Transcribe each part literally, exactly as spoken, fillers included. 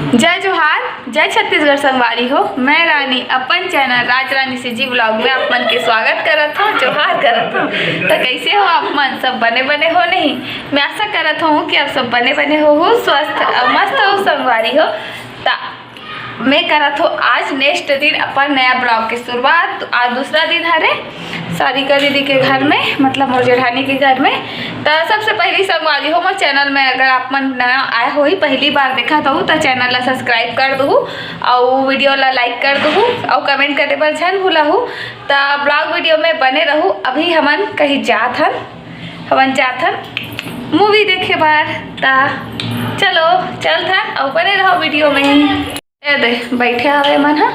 जय जोहार, जय छत्तीसगढ़ संगवारी हो। मैं रानी अपन चैनल राज रानी सीजी ब्लॉग में आप मन के स्वागत करत हूँ, जोहार करत हूँ। तो कैसे हो आप मन? सब बने बने हो नहीं? मैं आशा करत हूँ कि आप सब बने बने हो, हो स्वस्थ और मस्त हो संगवारी हो। ता मैं करत हो आज नेक्स्ट दिन अपन नया ब्लॉग के शुरुआत। आज दूसरा दिन हरे सारिका दीदी के घर में, मतलब मोर जेठानी के घर में। त सबसे पहली संगवारी हो मोर चैनल में, अगर आप मन नया आए हो ही, पहली बार देखत हो, त चैनल ला सब्सक्राइब कर दहू, अउ वीडियो ला लाइक कर दहू, अउ कमेंट करे बर झन भूलहू। त ब्लॉग वीडियो में बने रहू। अभी हमन कहीं जात हन, हमन जात हन मूवी देखे बर। त चलो चलत हन, अउ बने रहो वीडियो में। ए दे, बैठे हवे मन ह।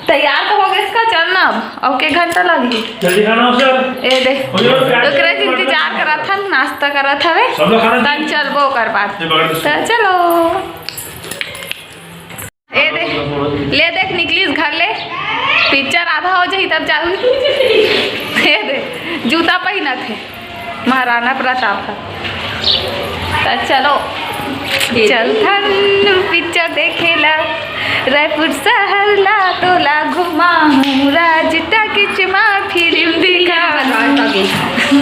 तैयार तो हो गए इसका, चल ना अब, अउ के घंटा लगही। जल्दी खाना हो सर। ए दे, हो जाओ, प्यार से ओकरे से इंतजार करत हन, नाश्ता करत हवे। सब लोग खाना तन चलबो ओकर बाद। ये पकड़ दो। त चलो। ए दे, ले देख निकलिस घर ले, पिक्चर आधा हो जाही तब जाहू। ए दे, जूता पहिनत हे। महाराणा प्रताप ह। त चलो, चलथन पिक्चर देखे ला, रायपुर शहर ला तोला घुमाहूँ, राज टाकिज मा फिल्म दिखाहूँ।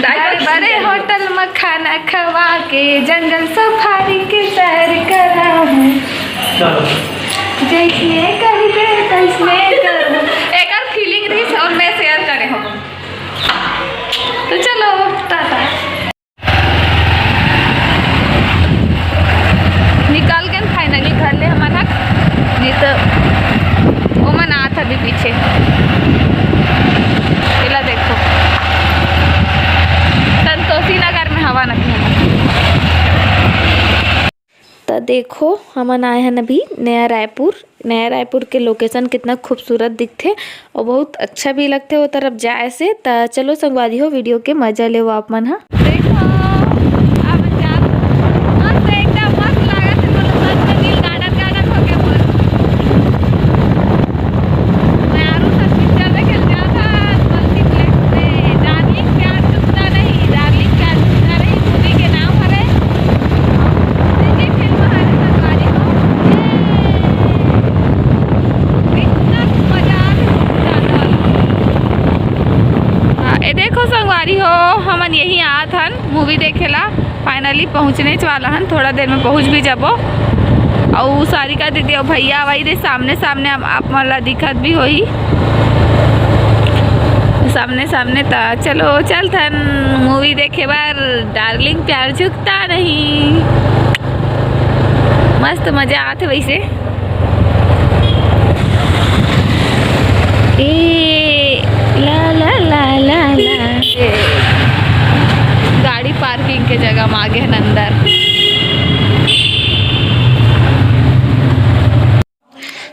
बड़े बड़े होटल मा खाना खवा के, जंगल सफारी के सैर कराहूँ। जैसने कहिबे तैसने करहूँ। एकर फीलिंग रहिस अउ मैं शेयर करे हूँ। तो चलो, टाटा। निकल गेन finally घर ले हमन ह, नहीं तो ओमन आत अभी पीछे। एला देखो, संतोषी नगर में हवन अभी हमन। त देखो, हमन आए हन अभी नया रायपुर। नया रायपुर के लोकेशन कितना खूबसूरत दिखथे अउ बहुत अच्छा भी लगथे वो तरफ जाए से। त चलो संगवारी हो, वीडियो के मजा लेवो आप मन ह। देखो, आप मन जात, मस्त, एकदम मस्त लागत हे, मतलब सच में दिल गार्डन गार्डन हो गया पूरा। मैं आरू साथ पिक्चर देखे जात हन मल्टीप्लेक्स में, डार्लिंग प्यार चुकता नहीं, डार्लिंग प्यार चुकता नहीं मूवी के नाम हरे। देखिए फिल्म हरे संगवारी हो। ए, इतना मजा आ रहा है। हाँ, ए देखो संगवारी हो, हमन यही आत हन मूवी देखे ला। फाइनली पहुँचने च वाला हन, थोड़ा देर में पहुँच भी जाबो। अउ सारिका दीदी अउ भैया वही दे सामने सामने आप, आप मन ला दिखत भी होही सामने सामने। त चलो चलथन मूवी देखे बर, डार्लिंग प्यार झुकता नहीं। मस्त मजा आथे वैसे। ए, ला, ला, ला, ला, ला। ए, गाड़ी पार्किंग के जगह में आगे हन अंदर।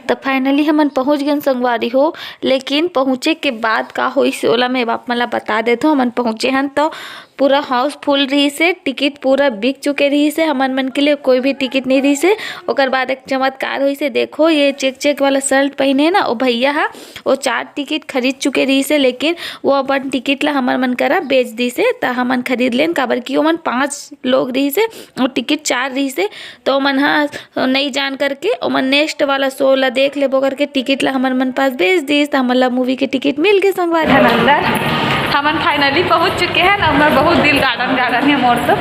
त finally हमन पहुंच गेन संगवारी हो, लेकिन पहुंचे के बाद का होइस ओला मैं आप मन ला बता देथों। हमन पहुंचे हन त पूरा हाउसफुल रहिस हे, टिकट पूरा बिक चुके रहिस हे, हमन मन के लिए कोई भी टिकट नहीं रहिस हे। ओकर बाद एक चमत्कार होइस हे, देखो ये चेक चेक वाला शर्ट पहने हे ना, वो भैया हा, वो चार टिकट खरीद चुके रहिस हे, लेकिन वो अपन टिकट ला हमर मन करा बेच दिस हे, त हमन खरीद लेन, काबर कि ओमन पांच लोग रहिस हे, वो टिकट चार रहिस हे, त ओमन हा नहीं जान करके ओमन नेक्स्ट वाला शो ला देख लेबो करके टिकट ला हमर मन पास बेच दिस, त हमन ला मूवी के टिकट मिल गे संगवारी। अंदर हमन फाइनली पहुंच चुके हैं ना, मैं बहुत दिल गार्डन गार्डन है मोर तो।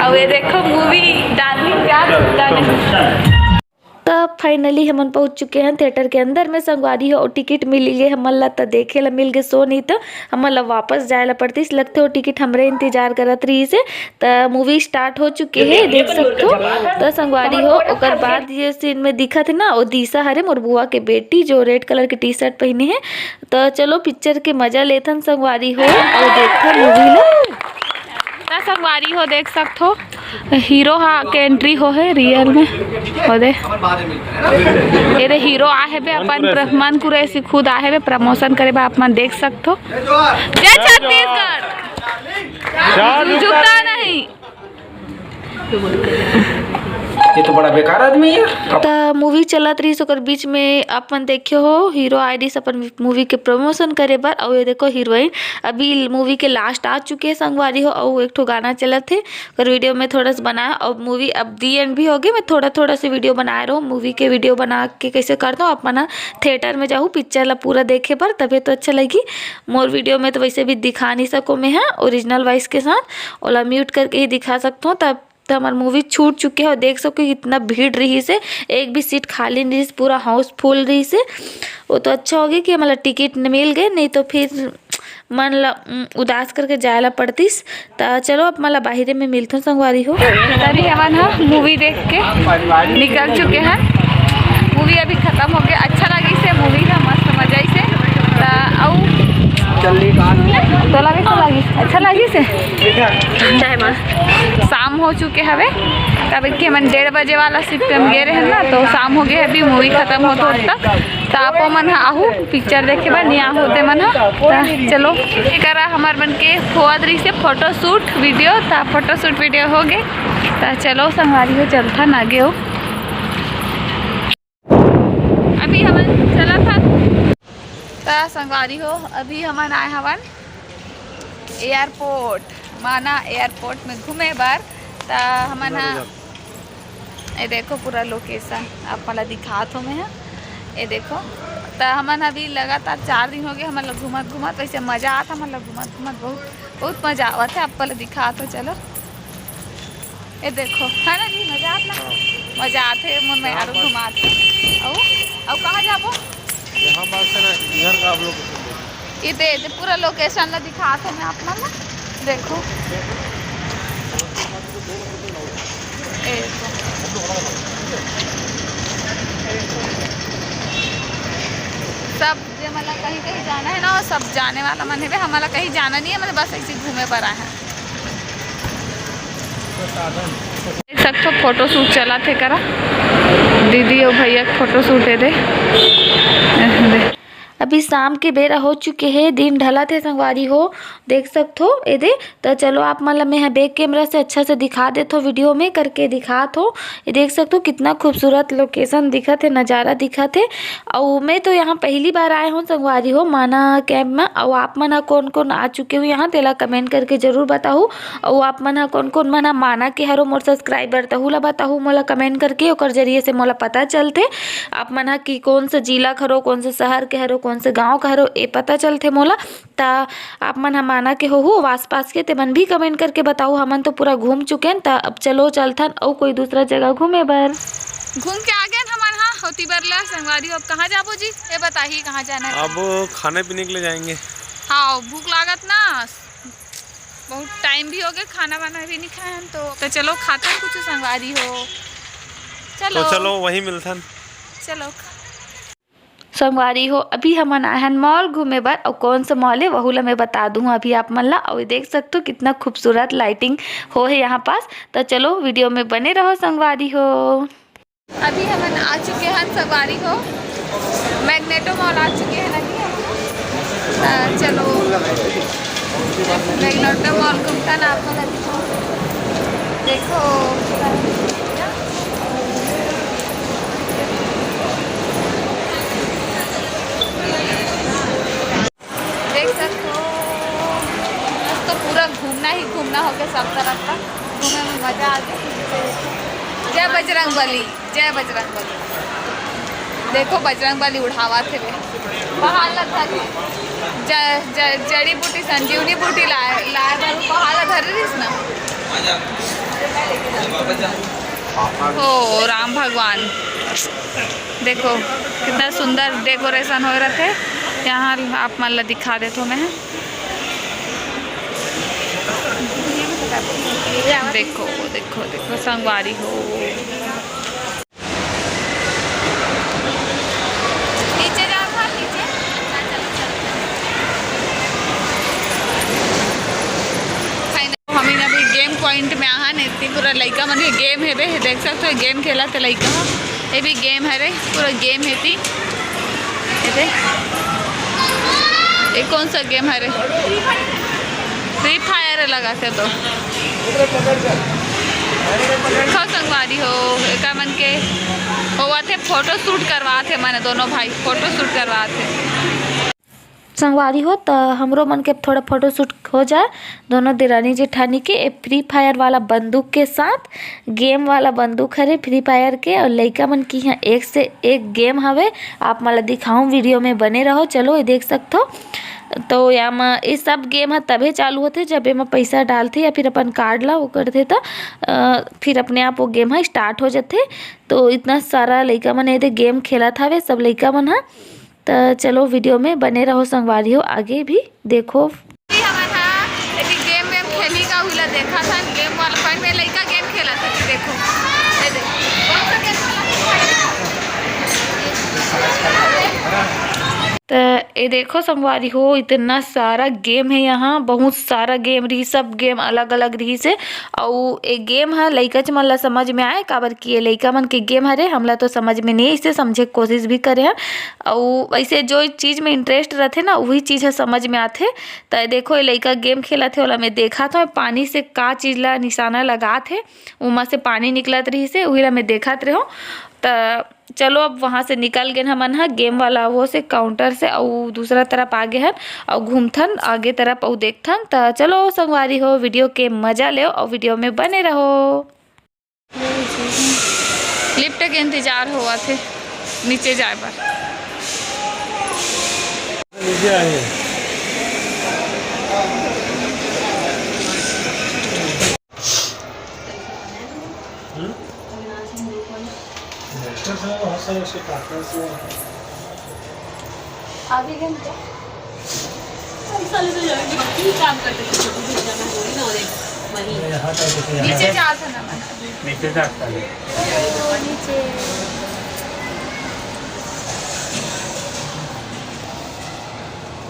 अब ये देखो मूवी डार्लिंग प्यार झुकता नहीं। त फाइनली हमन पहुंच चुके हैं थिएटर के अंदर में संगवारी हो, टिकट मिल गे हमन ला, त देखे ला मिल गे शो, नहीं त हमन ला वापस जाए ला पड़तिस। लगथे वो टिकट हमरे इंतजार करत रहिस हे। त मूवी स्टार्ट हो चुके हे, देख सकथो। त संगवारी हो, ओकर बाद ये सीन में दिखत हे ना, वो दिशा हरे मोर बुआ के बेटी, जो रेड कलर के टी शर्ट पहने हे। त चलो पिक्चर के मजा लेथन संगवारी हो, अउ देखथन मूवी ला। त संगवारी हो, देख सकथो हीरो हा के एंट्री हो हे रियल में। ओ दे, ये दे हीरो आहे बे, अपन प्र-, मन कुरैशी खुद आहे बे प्रमोशन करे बे, आप मन देख सकथो। जय छत्तीसगढ़। झुकता नहीं। ये तो बड़ा बेकार आदमी है। त मूवी चलत रहिस, ओकर बीच में अपन देखे हो, हीरो आए रहिस अपन मूवी के प्रमोशन करे बर। अउ ये देखो हीरोइन, अभी मूवी के लास्ट आ चुके हे संगवारी हो, अउ एक ठो गाना चलत हे, ओकर वीडियो में थोड़ा सा बनाया। अउ मूवी अब दी एंड भी हो गई, मैं थोड़ा थोड़ा से वीडियो बनाए रहूँ। मूवी के वीडियो बना के कैसे करता हूँ, आप मन ह थिएटर में जाहू पिक्चर ला पूरा देखे बर, तभे तो अच्छा लगी। मोर वीडियो में तो वैसे भी दिखा नहीं सको मैं ह ओरिजिनल वॉइस के साथ, ओला म्यूट करके ही दिखा सकता हूँ। तब त हमर मूवी छूट चुके हे। देख सको कितना भीड़ रहिस हे, एक भी सीट खाली नहीं रहिस, पूरा हाउसफुल रहिस हे। वो तो अच्छा हो गया कि हमला टिकट न मिल गए, नहीं तो फिर मन ला, उम, उदास करके जाए ला पड़तिस। त चलो, अब मन ला बाहिरे में मिलथन संगवारी हो। तभी हमन ह मूवी देख के निकल चुके हैं। मूवी अभी खत्म हो गया, अच्छा लगिस हे मूवी ह, मस्त मजा आइस हे। त अउ तोला भी अच्छा लगिस, अच्छा लगिस हे। शाम हो चुके हवे, तब कि हमन डेढ़ बजे वाला सीट पे हम गे रहे ना, तो शाम हो गए, अभी मूवी खत्म होत होत तक। त आपो मन ह आहू पिक्चर देखे बर, नहीं आहू ते मन ह। त चलो, एकरा हमर मन के होवत रहिस हे फोटो शूट वीडियो, त फोटो शूट वीडियो हो गए। त चलो संगवारी हो, चलथन आगे हो। अभी हमन चलत हन। त संगवारी हो, अभी हमन आए हवन एयरपोर्ट, माना एयरपोर्ट में घूमे बर। त हमन ह, ये देखो पूरा लोकेशन आप मन ला दिखात हो मैं ह। ये देखो, त हमन अभी लगातार चार दिन हो गए हमन ला घूमत घूमत, वैसे मजा आत हमन ला घूमत घूमत, बहुत बहुत मजा आवत हे। आप मन ला दिखात हो, चलो। ये देखो, है ना जी, मजा आत ना? मजा आत हे, मोर मेहरारू घुमात हे। अउ, अउ कहाँ जाबो? यहाँ पास है ना, इधर का आप लोग ये दे, दे, पूरा लोकेशन ला दिखात हो मैं आप मन ला। देखो। ए, सब जे मन ला कहीं कहीं जाना है ना, वो सब जाने वाला मन हेबे, हमन ला कहीं जाना नहीं है, मतलब बस ऐसे घूमे बर आए हैं। देख सकथो फोटो शूट चलत हे करा, दीदी अउ भैया के फोटो शूट हे दे, दे। अभी शाम के बेरा हो चुके हे, दिन ढलत हे संगवारी हो, देख सकथो ए दे। त चलो आप मन ला मैं ह बैक कैमरा से अच्छा से दिखा देथो, वीडियो में करके दिखात हो। ये देख सकथो कितना खूबसूरत लोकेशन दिखत हे, नज़ारा दिखत हे। अउ मैं तो यहाँ पहली बार आए हूँ संगवारी हो माना कैंप में। अउ आप मन ह कोन कोन आ चुके हो यहाँ तेला कमेंट करके जरूर बताहू। अउ आप मन ह कोन कोन मन ह माना के हरो मोर सब्सक्राइबर तहू ला बताहू मोला कमेंट करके, ओकर जरिए से मोला पता चलथे आप मन ह कि कौन से जिला के हरो, कौन से शहर के हरो, कौन से गाँव के हरो, ए पता चलथे मोला। त आप मन ह माना के होहू आसपास के, ते मन भी कमेंट करके बताहू। हमन तो पूरा घूम चुके हन, त अब चलो चलथन अउ कोई दूसरा जगह घूमे बर। घूम के आ गए हमन ह होती बर ला संगवारी हो। अब कहाँ जाबो जी, ये बताही कहाँ जाना है? अब खाने पीने के लिए जाएंगे। हाँ, भूख लागत ना, बहुत टाइम भी हो गए, खाना वाना भी नहीं खाए हन, तो, तो चलो खाथन कुछ संगवारी हो। चलो। तो चलो वहीं मिलथन। चलो। संगवारी हो, अभी हमन आए हन मॉल घूमे बर, अउ कौन सा मॉल है वहू ला मैं बता दूँ अभी आप मन ला। अउ देख सकथो कितना खूबसूरत लाइटिंग हो है यहाँ पास। तो चलो वीडियो में बने रहो संगवारी हो। अभी हमन आ चुके हन संगवारी हो, मैग्नेटो मॉल आ चुके हन अभी। त चलो मैग्नेटो मॉल घूमथन आप मन अभी। देखो देख सकथो, आज तो पूरा घूमना ही घूमना हो गया सब तरफ का। घूमे में मजा आ गया। जय बजरंग बली, जय बजरंग बली। देखो बजरंग बली उड़ावत हे बे। पहाड़ ला धर, ज-, ज-, जड़ी बूटी संजीवनी बूटी लाए, लाए बर पहाड़ ला धर रहिस ना। ओ राम भगवान। देखो कितना सुंदर डेकोरेशन होए रथे। यहाँ आप मन ला दिखा देथो मैं। देखो, देखो, देखो संगवारी हो। नीचे जाओ, हाँ, नीचे। Final, हम अभी गेम पॉइंट में आहन, इतनी पूरा लइका मन के गेम हेबे, देख सकते हो गेम खेलत हे लइका ह। ये भी गेम हरे, पूरा गेम हे ती। ये दे। ये कौन सा गेम हरे? फ्री फायर लगा थे तो। देखो संगवारी हो, एकर मन फोटो शूट करवात हे, माने दोनों भाई फोटो शूट करवात हे। संगवारी हो, त हमरो मन के थोड़ा फोटो शूट हो जाए, दोनों देरानी जेठानी के। ए फ्री फायर वाला बंदूक के साथ, गेम वाला बंदूक हरे फ्री फायर के, और लइका मन की यहाँ एक से एक गेम हवे। आप मन ला दिखाऊं, वीडियो में बने रहो। चलो, ये देख सकथो। तो या म ये सब गेम ह तभे चालू होथे, जब एमा पैसा डालथे या फिर अपन कार्ड ला वो करथे, त अ, फिर अपने आप वो गेम ह स्टार्ट हो जाथे। तो इतना सारा लइका मन एदे गेम खेलत हवे, सब लइका मन ह। त चलो, वीडियो में बने रहो संगवारी हो, आगे भी देखो। हमन ह एती गेम वेम खेली का, उही ला देखत हन। गेम वाला पॉइंट में लइका गेम खेलत हे, देखो, ये देखो। त ये देखो संगवारी हो, इतना सारा गेम हे यहाँ, बहुत सारा गेम रही, सब गेम अलग-अलग रहिस हे। अउ ए गेम ह लइकाच मन ला समझ में आए, काबर कि ये लइका मन के गेम हरे, हमला तो समझ में नइ आइसे, समझे के कोशिश भी करे हन। अउ वैसे जो चीज में इंटरेस्ट रथे ना, वही चीज ह समझ में आथे। त देखो, ये लइका गेम खेलत हे, ओला मैं देखत हव, पानी से का चीज ला निशाना लगात हे, उमा से पानी निकलत रहिस हे, उही ला मैं देखत रेहेंव। त चलो, अब वहाँ से निकल गेन हमन ह गेम वाला वो से, काउंटर से, अउ दूसरा तरफ आ गे हन, अउ घूमथन आगे तरफ, अउ देखथन। त चलो संगवारी हो, वीडियो के मजा लेव, अउ वीडियो में बने रहो। लिफ्ट के इंतजार होवत हे नीचे जाए बर। नीचे आए। हम्म? डॉक्टर साहब, बहुत सारे उसके पार्टनर्स हैं। अभी घंटे हम साले तो जाएंगे, बाकी काम करते थे, छोटी सी जगह थोड़ी ना हो रही, वहीं। यहाँ का देखिए, यहाँ नीचे का। जाता ना, नीचे जाता है। नीचे।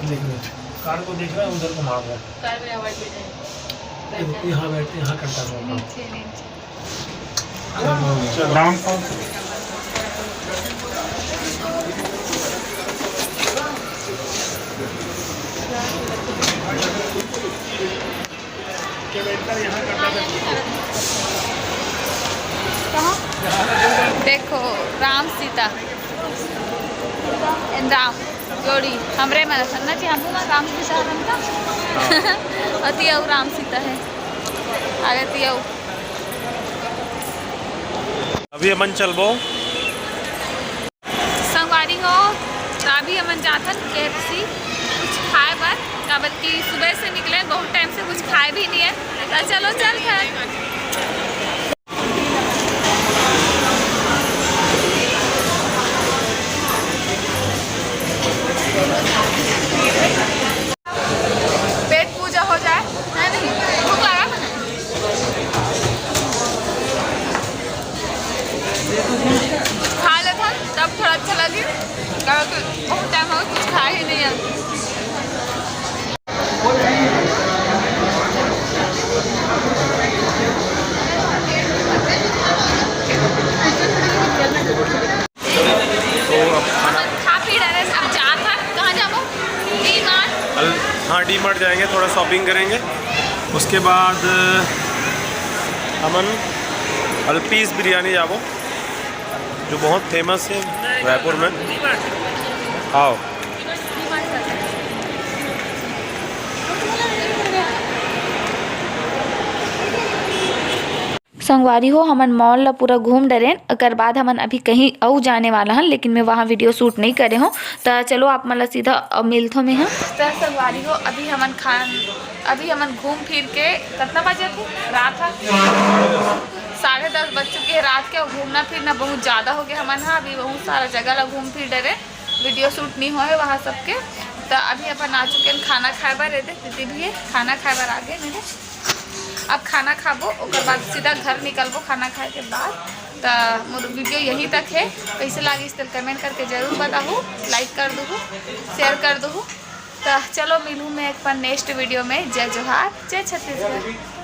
एक मिनट, कार को देख रहा है, उधर को मार रहा है। कार में आवाज भी नहीं। देखो, यहाँ बैठते, यहाँ करता था काम। नीचे, नीचे। राम कौन सा? कहाँ? देखो, राम सीता। राम जोड़ी हमरे मन असन ना, कि हमू मन राम सीता हरन का। अति अउ राम सीता है। आगे ती अउ। अभी हमन चलबो। संगवारी हो, त अभी हमन जाथन केएफसी कुछ खाए बर, काबर कि सुबह से निकले, बहुत टाइम से कुछ खाए भी नहीं है। त चलो, चल फिर। पेट पूजा हो जाए, है नहीं? भूख लगा? खा लेथन, तब थोड़ा अच्छा लगी। काबर कि बहुत टाइम हो गया, कुछ खाए ही नहीं है। तो अब खाना खा पी डरे, अब जात हन, कहाँ जाबो? D mart. अल-, हाँ, डी मार्ट जाएंगे, थोड़ा शॉपिंग करेंगे। उसके बाद, अ, हमन अल्पीज बिरयानी जाबो, जो बहुत फेमस है रायपुर में। आओ। संगवारी हो, हमन मॉल ला पूरा घूम डरेन, ओकर बाद हमन अभी कहीं अउ जाने वाला हन, लेकिन मैं वहाँ वीडियो शूट नहीं करे हूँ। त चलो, आप मन ला सीधा, अ, मिलथो मैं ह। त संगवारी हो, अभी हमन खान, अभी हमन घूम फिर के, कितना बजे थे? रात ह साढ़े दस बज चुके हैं रात के। घूमना फिरना बहुत ज़्यादा हो गया हमन ह, अभी बहुत सारा जगह ला घूम फिर डरे, वीडियो शूट नहीं होए वहाँ सबके। त अभी अपन आ चुके हैं खाना खाए बर, एदे दीदी भी है, खाना खाए बर आ गए मेरे। अब खाना खाबो, ओकर बाद सीधा घर निकलबो खाना खाए के बाद। त मोर वीडियो यहीं तक है। कैसे लागिस तेल कमेंट करके जरूर बताहू, लाइक कर दूहू, शेयर कर दूहू। त चलो मिलूँ मैं एक बार नेक्स्ट वीडियो में। जय जोहार, जय छत्तीसगढ़।